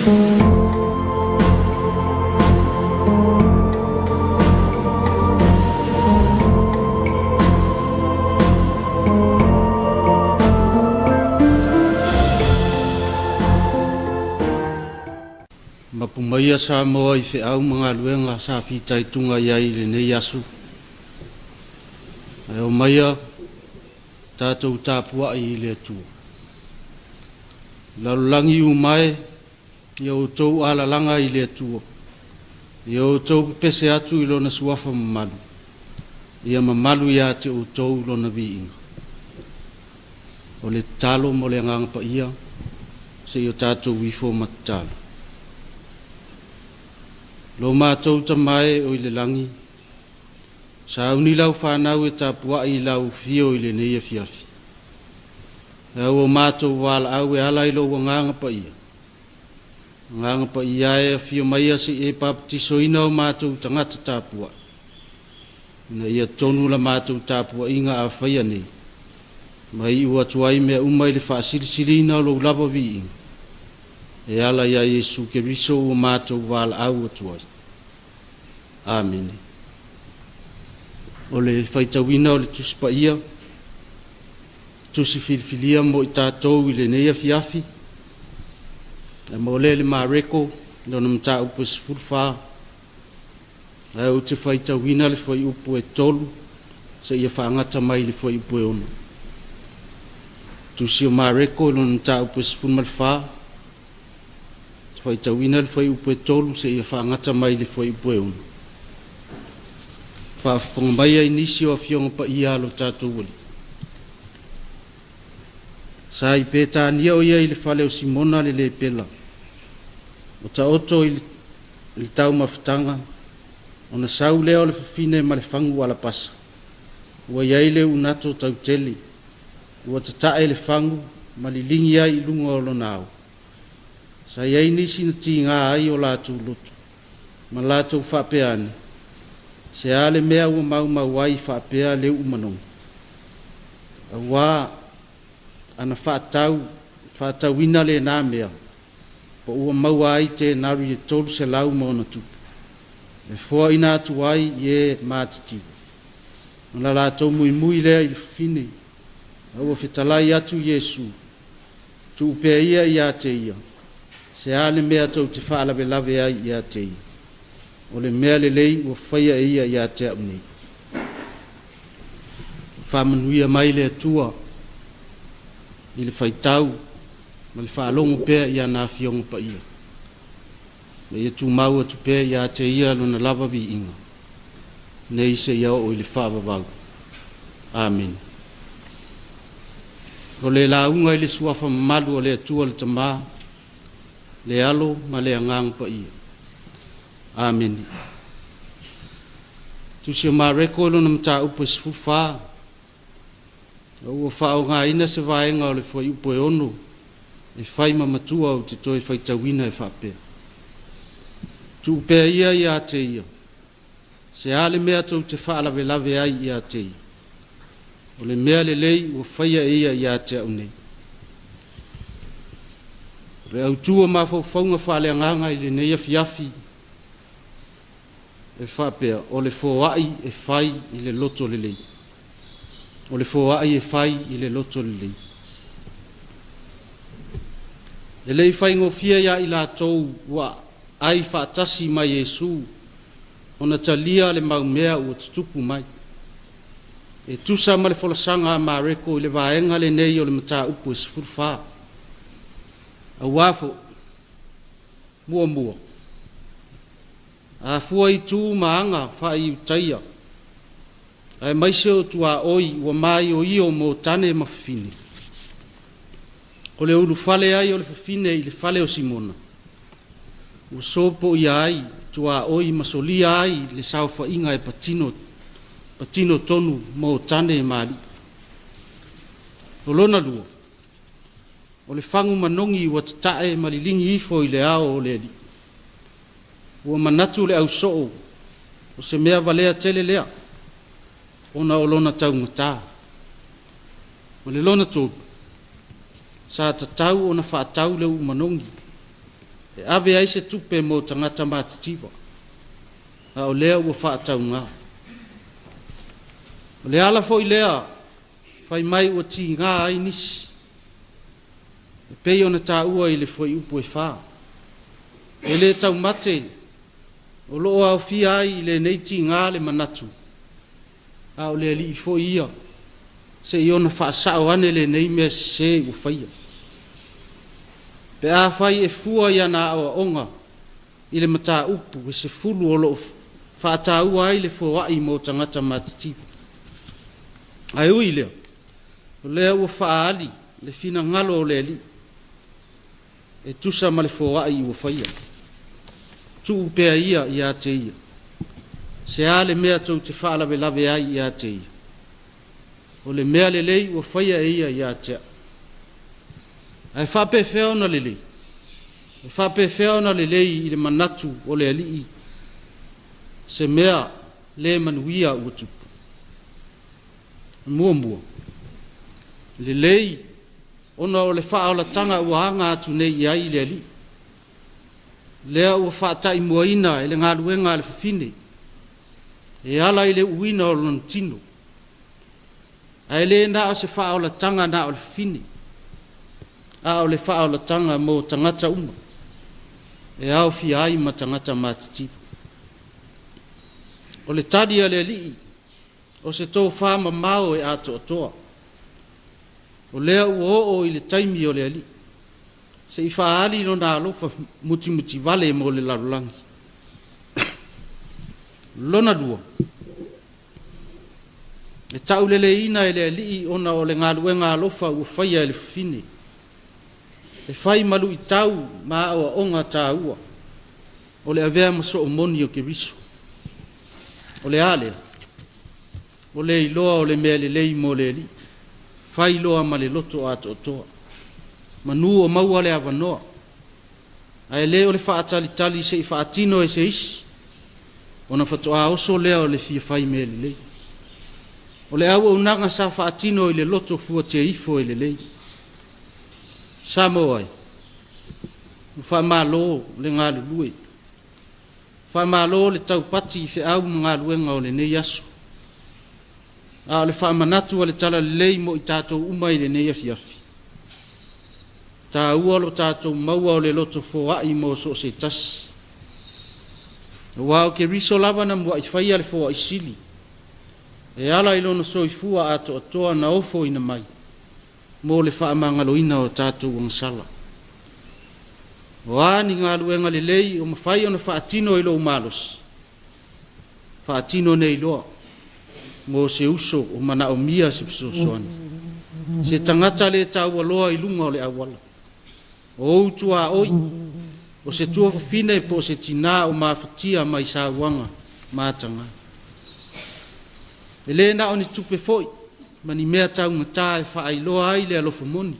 Mapu maia Samoa i feau ma galuega sa fitaituga i ai i lenei aso. Ae omaia tatou tapuai i le Atua. Lalolagi uma e, ia outou alalaga i le Atua, ia outou pepese atu i Lona suafa mamalu, ia mamalu ia te outou Lona viiga. O le tatalo mo le Agaga Paia, se i o tatou ifo ma tatalo. Lo matou Tama e o i le lagi, sauni lau fanau e tapuai i lau afio i lenei afiafi. E au o matou valaau e ala i lou Agaga Paia, Agaga Paia e afio maia se i e papatisoina o matou tagata tapuai, ina ia tonu la matou tapuaiga a faia nei, ma iu atu ai mea uma i le faasilisiliina o lou lava viiga, e ala iā Iesu Keriso ua matou valaau atu ai. Amene. O le faitauina o le Tusi Paia, tusi filifilia mo i tatou i lenei afiafi, e mo le le Mareko, lona mataupu e 14, ae ou te faitauina le fuaiupu e 3 seia faagata mai le fuaiupu e 6. Tusi o Mareko, lona mataupu e 14, te faitauina le fuaiupu e 3 seia faagata mai le fuaiupu e 6. Faafofoga mai ai nisi o afioga paia a lo tatou Alii. Sa i Petania o ia i le fale o Simona le lepela, o taoto i le taumafataga, ona sau lea o le fafine ma le fagu alapasa, ua i ai le unato tautele, ua tatae le fagu ma liligi ai i luga o lona ao. Sa i ai nisi na tiga ai o latou loto, ma latou faapea ane, Se a le mea ua maumau ai faapea le uu manogi? Auā ana faatau, faatauina lena mea, po ua maua ai tenari e 300 ma ona tupu, e foaina atu ai i e matitiva. Ona latou muimui lea i le fafine, a ua fetalai atu Iesu, Tuu pea ia ia te ia, se a le mea tou te faalavelave ai ia te ia? O le mea lelei ua faia e ia ia te au nei. Faamanuia mai le Atua i le faitau ma le faalogo pea i ana Afioga Paia, ma ia tumau atu pea ia te ia Lona lava viiga, nei seia oo i le faavavau. Amene. O le lauga i le suafa mamalu o le Atua le Tama, le Alo ma le Agaga Paia. Amene. Tusi o Mareko i lona mataupu e 14, ua faaaogaina se vaega o le fuaiupu e 6 e fai ma matua ou te toe faitauina e faapea. Tuu pea ia ia te ia, se a le mea tou te faalavelave ai ia te ia? O le mea lelei ua faia e ia ia te au nei. O le autu o mafaufauga faaleagaga i lenei afiafi e faapea, o le foai e fai i le loto lelei. O le foai e fai i le loto lelei. E le i faigofie ia i latou ua ai faatasi ma Iesu ona talia le mau mea ua tutupu mai. E tusa ma le folasaga a Mareko i le vaega lenei o le mataupu e 14. Auā foi, muamua, a fua i tu ma aga faa-Iutaia, aemaise o tuaoi ua maioio mo tane ma fafine, o le ulufale ai o le fafine i le fale o Simona, ua sopoia ai tuaoi ma solia ai le saofaiga e patino, patino tonu mo tane ma alii. O lona lua, o le fagu manogi ua tatae ma liligi ifo i le ao o le alii. Ua manatu le ausoo o se mea valea tele lea, ona o lona taugata. Ma le lona tolu, sa tatau ona faatau le uu manogi e ave ai se tupe mo tagata matitiva, a o lea ua faatauga. O le ala foi lea fai mai ua tiga ai nisi, e pei ona taua i le Fuaiupu e 4. E le taumate o lo o aofia ai i lenei tiga le manatu, a o le Alii foi ia, se i ona faasao ane lenei mea sese ua faia. Pe afai e fua i ana aoaoga i le mataupu e 10 o lo o faataua ai le foai mo tagata matitiva. Ae ui i lea, o lea ua faaali le finagalo o le Alii e tusa ma le foai ua faia. Tuu pea ia ia te ia. Se a le mea tou te faalavelave ai ia te ia? O le mea lelei ua faia e ia ia te au. Ae faapefea ona lelei? E faapefea ona lelei i le manatu o le Alii se mea le manuia ua tupu? Muamua, lelei ona o le faaolataga ua aga atu nei i ai le Alii, lea ua faataimuaina e le galuega a le fafine e ala i le uuina o lona tino. Ae le na o se faaolataga na o le fafine, a o le faaolataga mo tagata uma, e aofia ai ma tagata matitiva. O le tali a le Alii, o se tofa mamao e atoatoa. O lea ua oo i le taimi o le Alii, se i faaali lona alofa mutimutivale mo le lalolagi. Lona lua, e tauleleiina e le Alii ona o le galuega alofa ua faia e le fafine, e fai ma luitau ma aoaoga taua o le avea ma soo moni o Keriso. O le a lea? O le iloa o le mea lelei mo le Alii, fai loa ma le loto atoatoa, manu o maua le avanoa, ae le o le faatalitali se i faatino e se isi, ona faatoa oso lea o le fia fai mea lelei. O le auaunaga sa faatino i le loto fuatia ifo e lelei. Samoa e, ua faamalo le galulue, faamalo le taupati i feau ma galuega o lenei aso. A o le faamanatu a le Talalelei mo i tatou uma i lenei afiafi, taua lo tatou maua o le loto foai mo so o se tasi. Aua o Keriso lava na muai faia le foai sili, e ala i lona soifua atoatoa na ofoina mai mo le faamagaloina o tatou agasala. O a ni galuega lelei o mafai ona faatino i lou malosi, faatino nei loa mo se uso o manaomia se fesoasoani, se tagata le taualoa i luga o le auala, o ou tuaoi, o se tuafafine po o se tinā o mafatia mai sauaga mataga. E le na o ni tupe foi ma ni mea taugata e faailoa ai le alofa moni,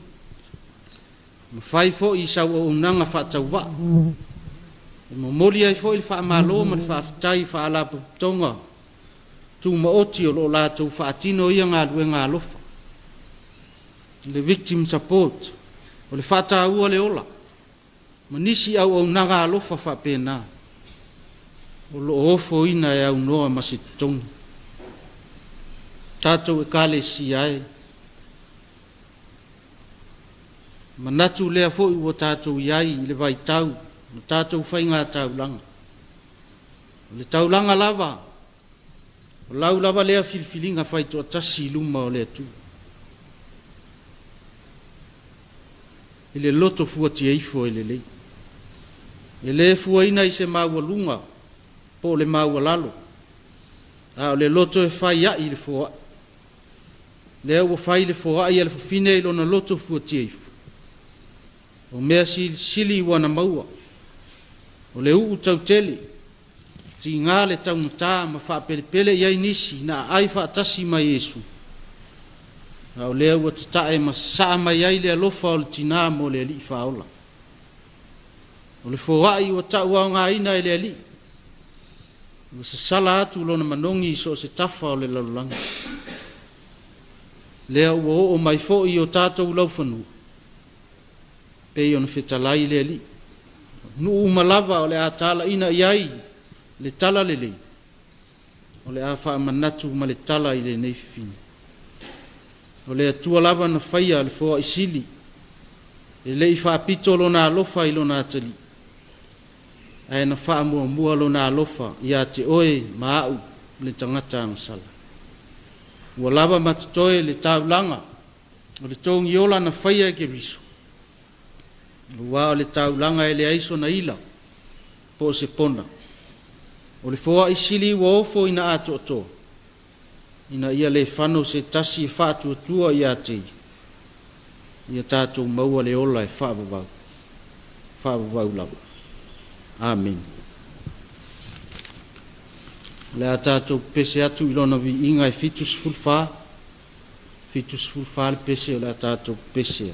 mafai foi i sau auaunaga faatauvaa, e momoli ai foi le faamalo ma le faafetai i faalapotopotoga tumaoti o lo o latou faatino ia galuega alofa. Le victim support, o le faataua le ola, ma nisi auaunaga alofa faapena, o lo o ofoina e aunoa ma se totogi. Tatou Ekalesia e, manatu lea foi ua tatou i ai i le vaitau o tatou faigataulaga. O le taulaga lava, o lau lava lea filifiliga faitoatasi i luma o le Atua. I le loto fuatia ifo e lelei. E le fuaina i se maualuga po o le maualalo, a o le loto e fai ai le foai. Lea ua fai le foai a le fafine i lona loto fuatia ifo. O mea silisili ua na maua, o le uu tautele, tiga le taugata ma faapelepele i ai nisi na aai faatasi ma Iesu, a o lea ua tatae ma sasaa mai ai le alofa o le tinā mo le Alii Faaola. O le foai ua tauaogaina e le Alii, ua sasala atu lona manogi i so o se tafa o le lalolagi. Lea ua oo mai foi i o tatou laufanua, pei ona fetalai le Alii. nuu uma lava o le a talaiina i ai le talalelei, o le a faamanatu ma le tala i lenei fafine. O le Atua lava na faia le foai sili, e le i faapito lona alofa i lona atalii, ae na faamuamua lona alofa ia te oe ma au le tagata agasala. Ua lava ma totoe le taulaga o le togiola na faia e Keriso, aua o le taulaga e leai sona ila po o se pona. O le foai sili ua ofo ina atoatoa, ina ia le fano se tasi e faatuatua ia te ia, ia tatou maua le ola e faavavau, faavavau lava. Amene. O le a tatou pepese atu i lona viiga e 74, 74 le pese o le a tatou pepese ai.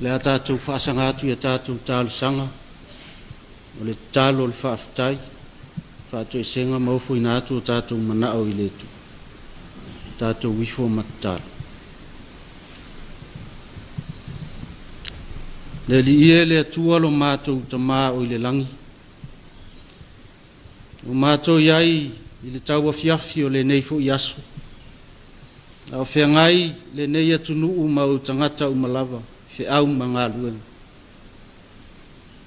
Le a tatou faasaga atu i a tatou talosaga, o le tatalo, o le faafetai, faatoesega ma ofoina atu o tatou manao i le Atua. Tatou ifo ma tatalo. Le Alii e, le Atua lo matou Tamā o i le lagi, ua matou i ai i le tauafiafi o lenei foi aso, a o feagai lenei atunuu ma ou tagata uma lava, feau ma galuega.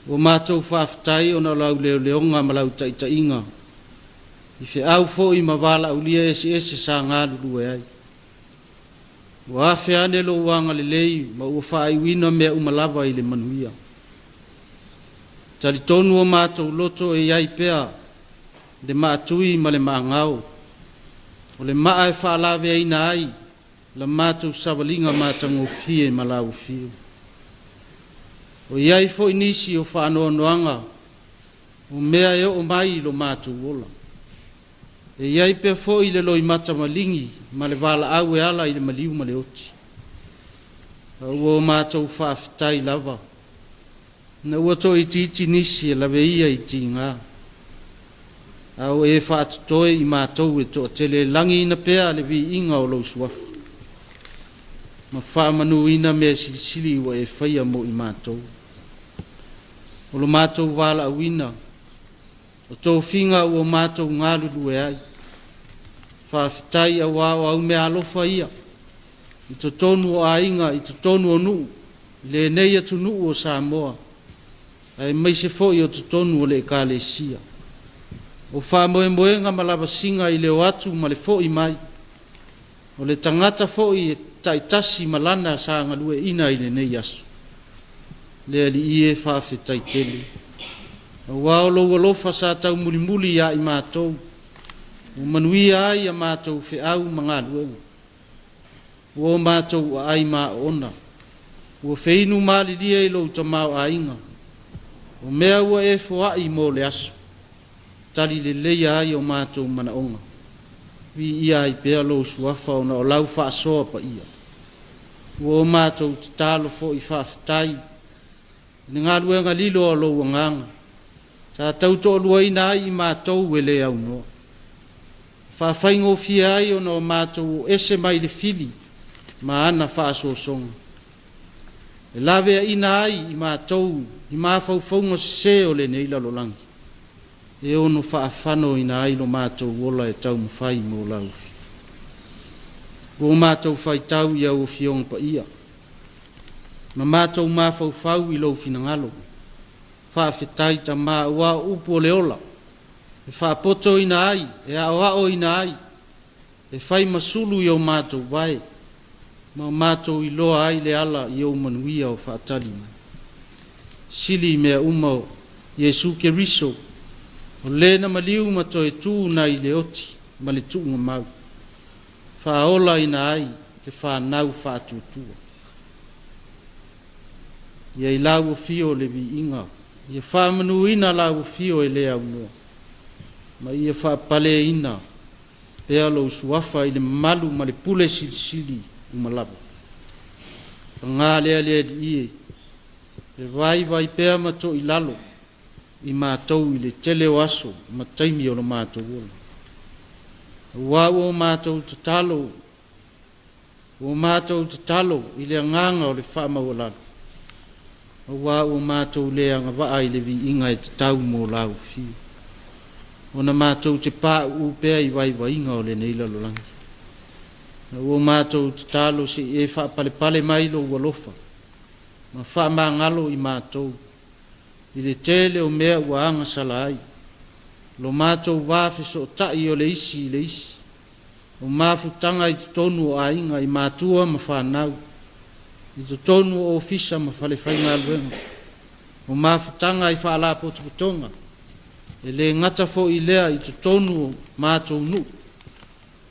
Ua matou faafetai ona o lau leoleoga ma lau taitaiga, i feau foi ma valaaulia eseese sa galulue ai. Ua afe ane lou agalelei ma ua faaiuina mea uma lava i le manuia. Talitonu o matou loto e i ai pea le maatui ma le maagao, o le maa e faalaveaina ai la matou savaliga matagofie ma lau afio. O i ai foi nisi o faanoanoaga o mea e oo mai i lo matou ola. E i ai pea foi le loimata maligi ma le valaau e ala i le maliu ma le oti. A ua o matou faafetai lava ina ua toaitiiti nisi e laveia i tiga, a ua e faatotoe i matou e toatele e lagiina pea le viiga o lou suafa ma faamanuina mea silisili ua e faia mo i matou. O lo matou valaauina, o tofiga ua matou galulue ai, faafetai auā o au meaalofa ia i totonu o aiga, i totonu o nuu, i lenei atunuu o Samoa, aemaise foi o totonu o le Ekalesia. O faamoemoega ma lavasiga i le o atu ma le foi mai, o le tagata foi e taitasi ma lana sa galueaiina i lenei aso. Le Alii e, faafetai tele, auā o lou alofa sa taumulimuli ia i matou, ua manuia ai a matou feau ma galuega. Ua o matou aai maoona, ua feinu malilie i lou tamaoaiga, o mea ua e foai mo le aso, tali leleia ai o matou manaoga, viia ai pea lou suafa ona o lau faasoa paia. Ua o matou tatalo foi faafetai i le galuega lilo a lou Agaga, sa tautoaluaina ai i matou e le aunoa, faafaigofie ai ona o matou o ese mai le fili ma ana faasoasoga, e laveaina ai i matou i mafaufauga sese o lenei lalolagi, e ono faafanoina ai lo matou ola e taumafai mo lau. Ua matou faitau i au Afioga Paia, ma matou mafaufau i lou finagalo. Faafetai Tama, aua o upu o le ola, e faapotoina ai, e aoaoina ai, e fai ma sulu i o matou vae, ma o matou iloa ai le ala i ou manuia o faatali mai. Sili i mea uma o Iesu Keriso, o le na maliu ma toe tu nai le oti ma le tuugamau, faaolaina ai le fanau faatuatua. Ia i lau afio le viiga, ia faamanuina lau afio e le aunoa, ma ia faapaleina pea lou suafa i le mamalu ma le pule silisili uma lava. Paga lea le Alii e, e vaivai pea ma toilalo i matou i le tele o aso ma taimi o lo matou ola. Aua ua o matou tatalo, ua matou tatalo i le agaga o le faamaualalo, aua ua matou le agavaa i le viiga e tatau mo lau afio, ona matou te pauu pea i vaivaiga o lenei lalolagi. Ua matou tatalo se i e faapalepale mai lou alofa ma faamagalo i matou i le tele o mea ua agasala ai, lo matou va fesootai o le isi i le isi, o mafutaga i totonu o aiga, i matua ma fanau, i totonu o ofisa ma falefaigaluega, o mafutaga i faalapotopotoga, e le gata foi i lea i totonu o matou nuu,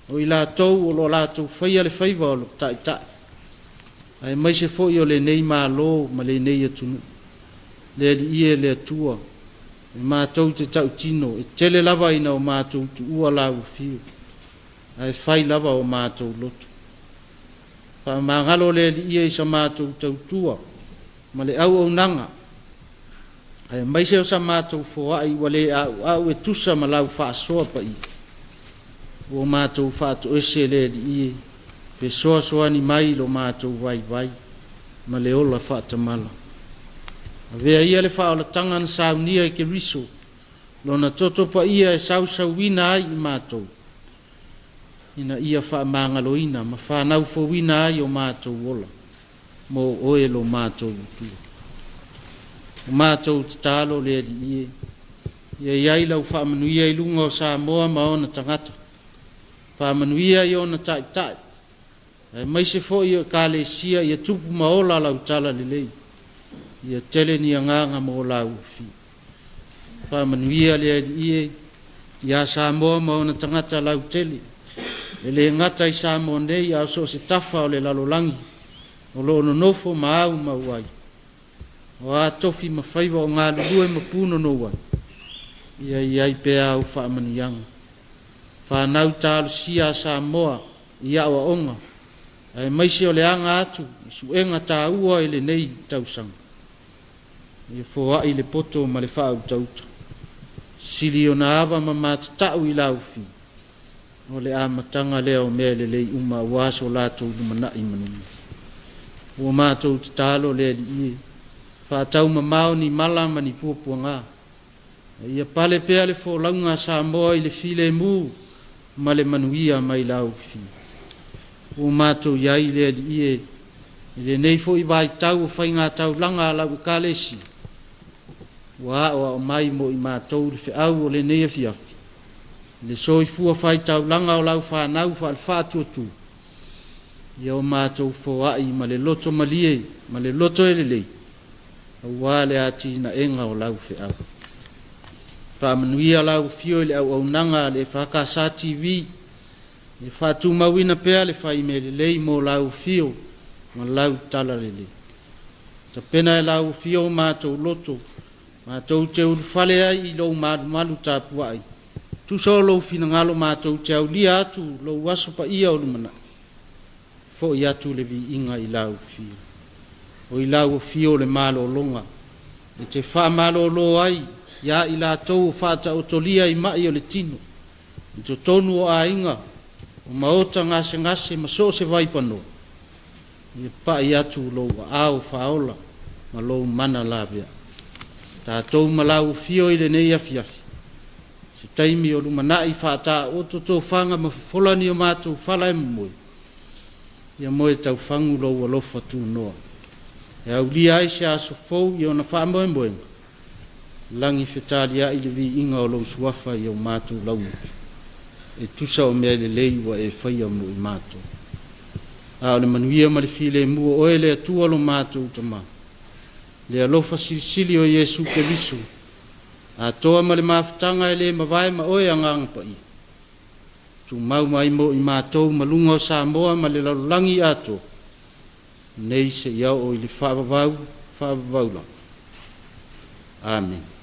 o i latou o lo o latou faia le faiva o le taitai, aemaise foi o lenei Malo ma lenei atunuu. Le Alii e, le Atua, e matou te tautino, e tele lava ina o matou tuua lau afio, ae fai lava o matou loto. Faamagalo le Alii e i sa matou tautua ma le auaunaga, aemaise o sa matou foai ua le auau e tusa ma lau faasoa paia. Ua matou faatoese le Alii e, fesoasoani mai lo matou vaivai ma le ola faatamala. Avea ia le faaolataga na saunia i Keriso, lona toto paia e sausauina ai i matou, ina ia faamagaloina ma fanau fouina ai o matou ola, mo oe lo matou Atua. O matou tatalo le Alii e, ia i ai lau faamanuia i luga o Samoa ma ona tagata, faamanuia i ona taitai, Aemaise foi o Ekalesia ia tupu ma ola lau talalelei, ia tele ni agaga mo lau afio. Faamanuia le Alii e ia Samoa ma ona tagata lautele, e le gata i Samoa nei a o so o se tafa o le lalolagi o lo o nonofo ma aumau ai. O a tofi ma faiva o galulue ma punonou ai, ia i ai pea au faamanuiaga. Fanau talosia a Samoa i aoaoga, aemaise o le aga atu i suega taua i lenei tausaga. Ia foai le poto ma le faautauta, sili ona ava ma matatau i lau afio, o le amataga lea o mea lelei uma aua so latou lumanai manuia. Ua matou tatalo le Alii e, faataumamao ni mala ma ni puapuaga, a ia pale pea le folauga a Samoa i le filemu ma le manuia mai lau afio. Ua matou i ai le Alii e, i lenei foi vaitau o faigataulaga a lau Ekalesia, ua aoao mai mo i matou le feau o lenei afiafi, i le soifua faitaulaga o lau fanau faale-faatuatua, ia o matou foai ma le loto malie ma le loto e lelei, aua le atinaega o lau feau. Faamanuia lau afio i le auaunaga a le EFKS TV, ia faatumauina pea le fai mea lelei mo lau afio ma lau talalelei. Tapena e lau afio o matou loto, matou te ulufale ai i lou malumalu tapuai, tusa o lou finagalo matou te aulia atu lou aso paia o lumanai, foi atu le viiga i lau afio. O i lau afio le malologa, e te faamalolo ai ia i latou o faataotolia i mai o le tino, i totonu o aiga, o maota gasegase ma so o se vaipanoa, ia pai atu lou aao faaola ma lou mana laveai. Tatou ma lau afio i lenei afiafi, se taimi o lumanai faataoto tofaga ma fofola ni o matou fala e momoe, ia moe taufagu lou alofa tunoa, e aulia ai se aso fou i ona faamoemoega, lagi fetaliai le viiga o lou suafa i o matou laugutu, e tusa o mea lelei ua e faia mo i matou. A o le manuia ma le filemu o oe le Atua lo matou Tama, le alofa silisili o Iesu Keriso, atoa ma le mafutaga e le mavae ma oe Agaga Paia, tumau mai mo i matou ma luga o Samoa ma le lalolagi atoa, nei seia oo i le faavavau, faavavau lava. Amene.